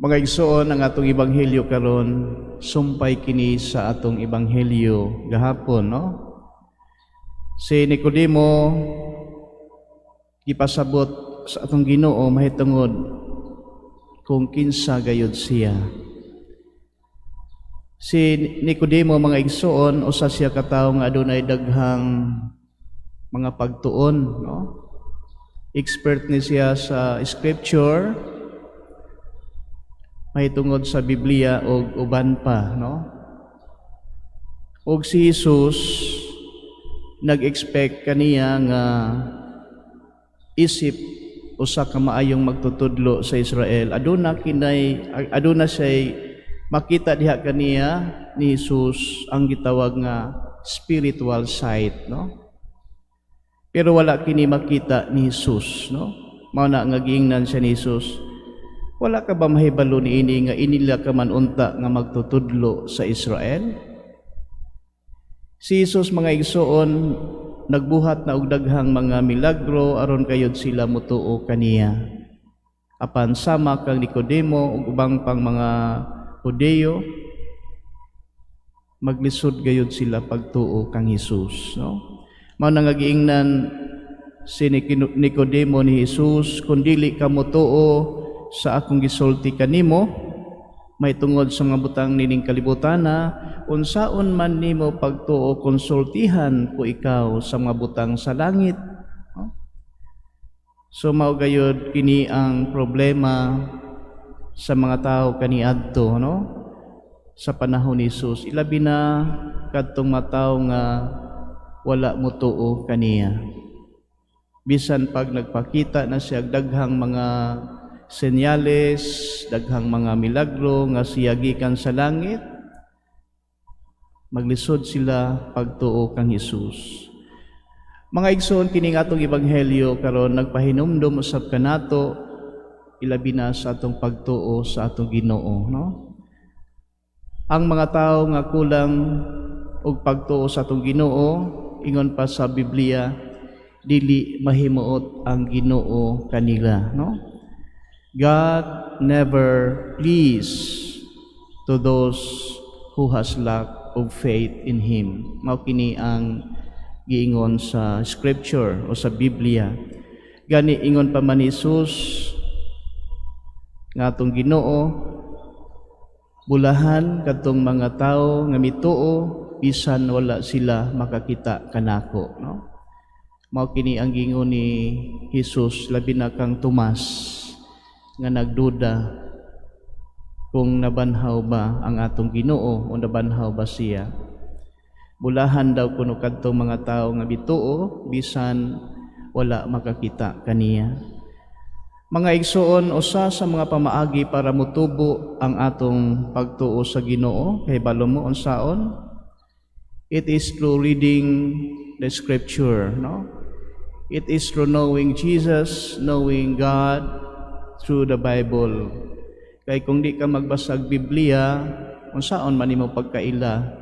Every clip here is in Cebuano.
Mga igsoon, ang atong ebanghelyo karon sumpay kini sa atong ebanghelyo gahapon, no? Si Nicodemo gipasabot sa atong Ginoo mahitungod kung kinsa gayud siya. Si Nicodemo, mga igsoon, usa siya ka tawo nga adunay daghang mga pagtuon, no? Expert ni siya sa scripture, mahitungod sa Biblia og uban pa, no? Og si Jesus nag-expect kaniya nga isip usa ka maayong magtutudlo sa Israel. Aduna siya makita diha kaniya ni Jesus ang gitawag nga spiritual sight, no? Pero wala kini makita ni Jesus, no? Mao na nga giingnan siya ni Jesus, "Wala ka ba mahibalo niini nga inila ka man unta nga magtutudlo sa Israel?" Si Jesus, mga igsoon, nagbuhat na og daghang mga milagro aron kayod sila mutuo kaniya. Apan sama kang Nicodemo ug ubang pang mga Hudeyo, maglisod gayud sila pagtuo kang Jesus, no? Mao na nga giingnan si Nicodemo ni Jesus, "Kung dili ka motuo sa akong gisulti kanimo mahitungod sa mga butang nining kalibutana, unsaon man nimo pagtuo kung sultihan ko ikaw sa mga butang sa langit?" No? So mao gayud kini ang problema sa mga tao kaniadto, no, sa panahon ni Jesus, ilabi na kadtong mga tawo nga wala motuo kaniya. Bisan pag nagpakita na siya og daghang mga senyales, daghang mga milagro nga siya gikan sa langit, maglisod sila pagtuo kang Jesus. Mga igsoon, kini nga atong ebanghelyo karon nagpahinumdom usab kanato, ilabi na sa atong pagtuo sa atong Ginoo, no? Ang mga tao nga kulang og pagtuo sa atong Ginoo, ingon pa sa Biblia, dili mahimuot ang Ginoo kanila, no? God never please to those who has lack of faith in Him. Mao kini ang giingon sa scripture o sa Biblia. Gani ingon pa man ni Jesus nga atong Ginoo, bulahan kadtong mga tawo nga mituo bisan wala sila makakita kanako, no? Mao kini ang giingon ni Jesus labi na kang Tomas nga nagduda kung nabanhaw ba ang atong Ginoo o nabanhaw ba siya. Bulahan daw kuno kadtong mga tawo nga mituo bisan wala makakita kaniya. Mga igsoon, usa sa mga pamaagi para mutubo ang atong pagtuo sa Ginoo, kay balo mo unsaon? It is through reading the scripture, no? It is through knowing Jesus, knowing God through the Bible. Kay kung di ka magbasag Biblia, unsaon man nimo pagkaila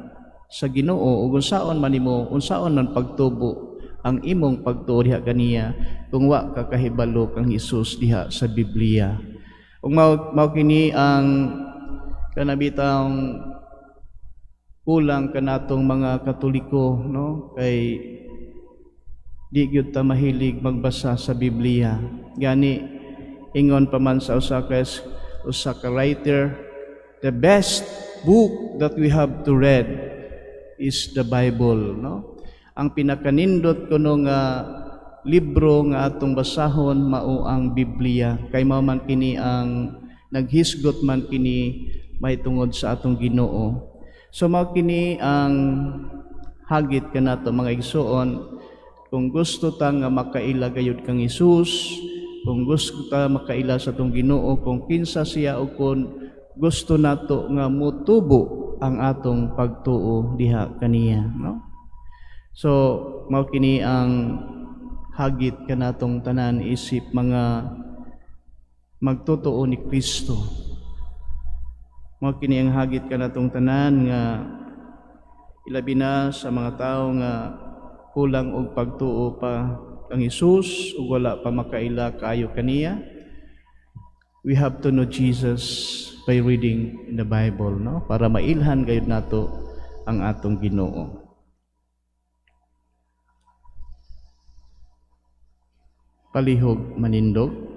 sa Ginoo ug unsaon man nimo, unsaon man pagtubo ang imong pagtuo diha kaniya kung wa ka kahibalo kang Hesus diha sa Biblia? Ug mao kini ang kanabitang kulang kanatong mga Katoliko, no, kay di gyud ta mahilig magbasa sa Biblia. Gani ingon pa man sa usa ka writer, "The best book that we have to read is the Bible," no? Ang pinakanindot kuno nga libro nga atong basahon mao ang Biblia, kay mao man kini ang naghisgot man kini mahitungod sa atong Ginoo. So mao kini ang hagit kanato, mga igsoon, kung gusto ta nga makaila gayud kang Hesus, kung gusto ta makaila sa atong Ginoo kung kinsa siya o kung gusto nato nga mutubo ang atong pagtuo diha kaniya, no? So mao kini ang hagit kanatong tanan isip mga magtotoo ni Kristo. Mao kini ang hagit kanatong tanan nga ilabi na sa mga tao nga kulang og pagtuo pa kang Hesus ug wala pa makaila kaayo kaniya. We have to know Jesus by reading in the Bible, no? Para mailhan gayud nato ang atong Ginoo. Palihog manindog.